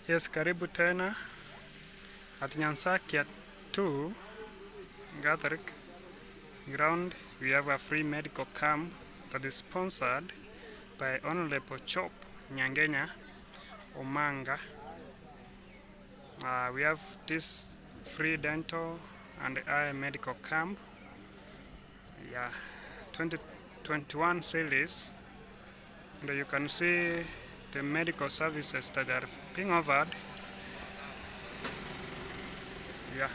Yes, karibu tena at Nyansakia 2 Gatherick ground. We have a free medical camp that is sponsored by Honorable Chop Nyangenya Omanga. Uh, we have this free dental and eye medical camp. Yeah, 2021 series. And you can see the medical services that are being offered. Yeah.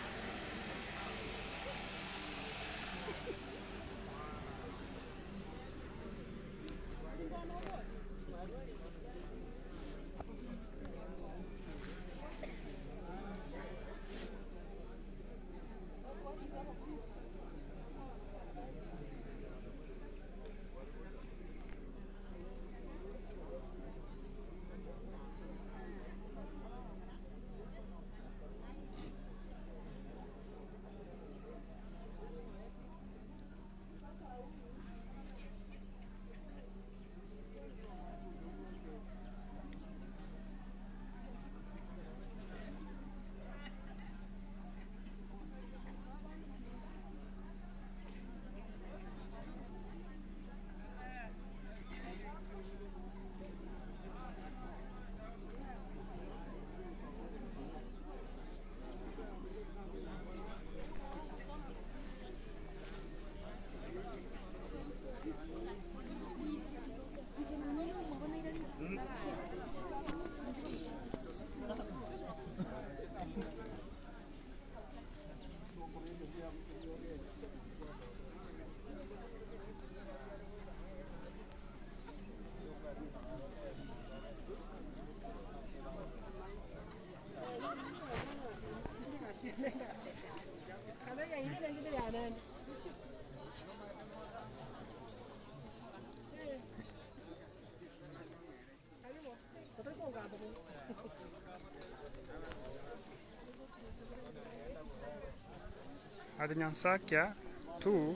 At Nyansakia 2,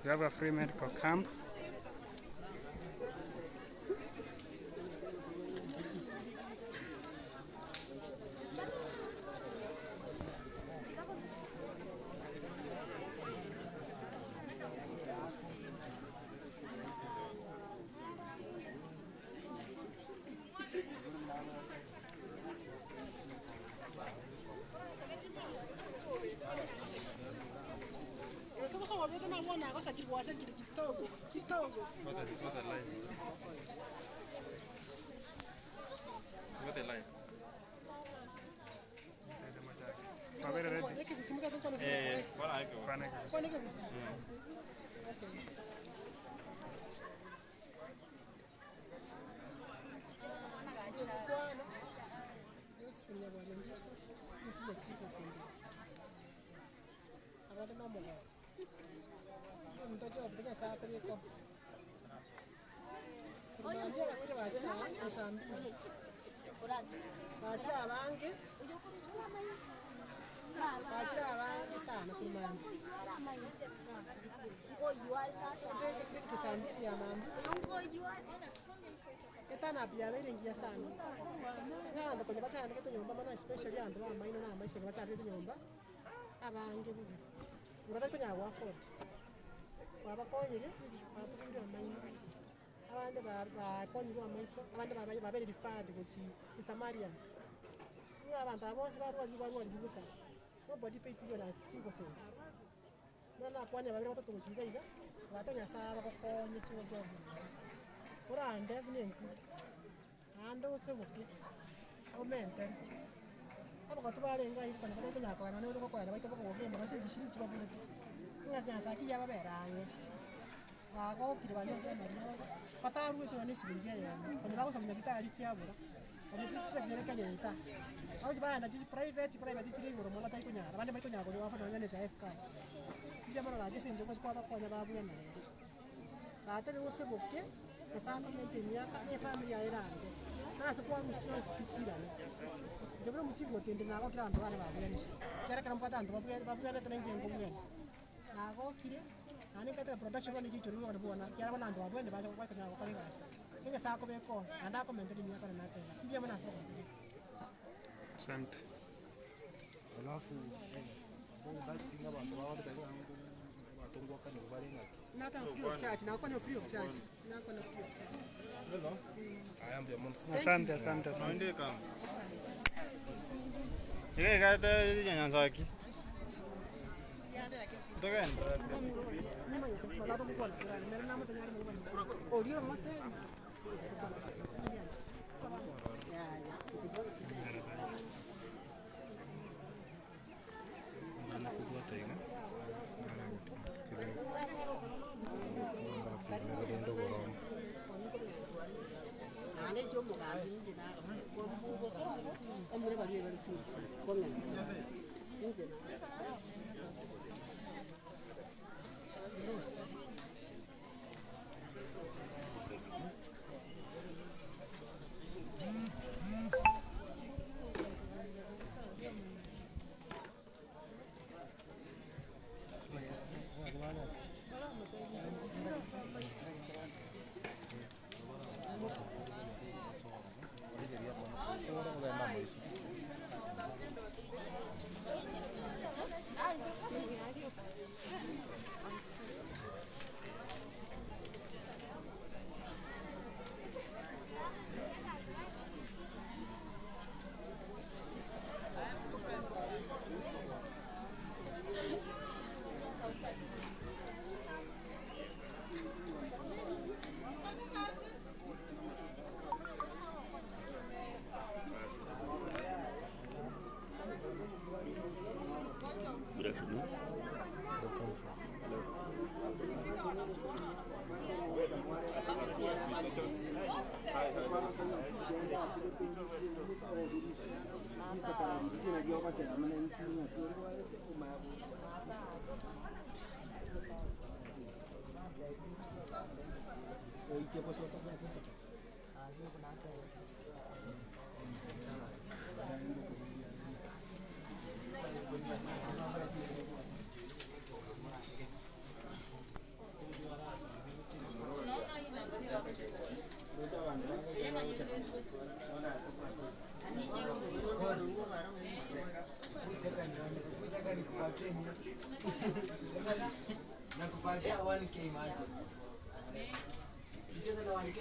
we have a free medical camp. Babere ready. Kwana ekegusii. Bagochi bagenda chi private, private chire igoro mono batari konyara, abande mbari konyara korwa afford nonya na NHIF cards. Mbuya mono gaki ase eng'encho ngochi kwabakonya babwena rero. Tata nigo oseboke, Nyasae akomente emiaka, na efamiri yaye erande, na ase kwarusia onsi pi chiirane. Inche buna omochifu otende nagokire abanto bane babwenire, ekiagera ekero mbwate abanto babwe babwenete na inche nkobwena. Nagokire, naende nkaetera production bono chichori bono bono ekiagera bono abanto babwenire bacha bakonyara gokora egasi. Ekero Nyasae akobeka oo, naende akomentere emiaka buna nateba. Mbuya mono ase ogontegerera. Asante. Alafu abanto batongwakanigwa bare ng'aki. Nateba free of charge, nakwana free of charge, nakwana free of charge. Aya mbuya mono. Asante, asante, asante. Iga igaete Nyanzaki. Togende. Omwana kobwata iga, naro agotumeka kidogo, narapimera rende oborombe. Good afternoon. Nakupatia 1k maji. Sicheze na 1k.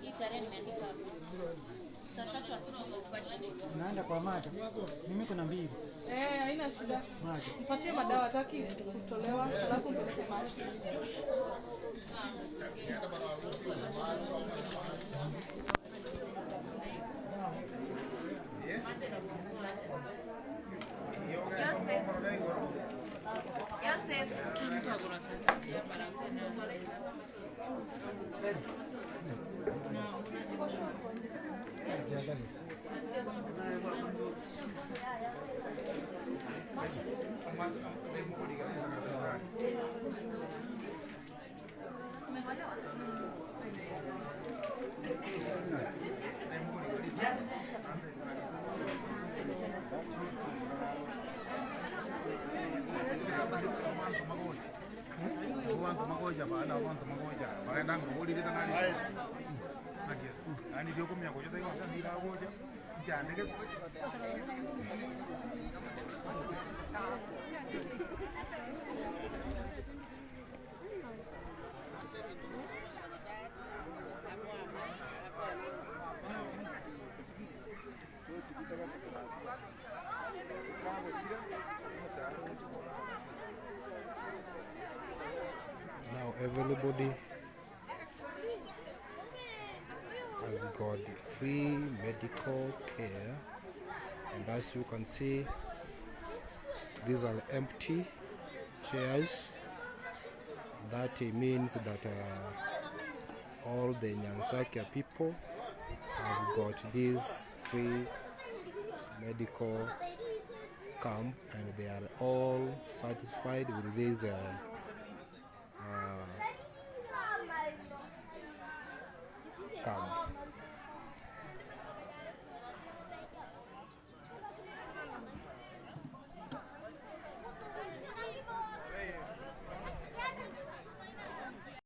Hii tarehe nimeandika hapo. Naenda kwa macho. Mimi kuna mbili. Eh, haina shida. Macho. Mpatie madawa hataki kutolewa, alafu mpeleke macho. Now everybody has got free medical care, and as you can see, these are empty chairs. That means that all the Nyansakia people have got this free medical camp, and they are all satisfied with this camp.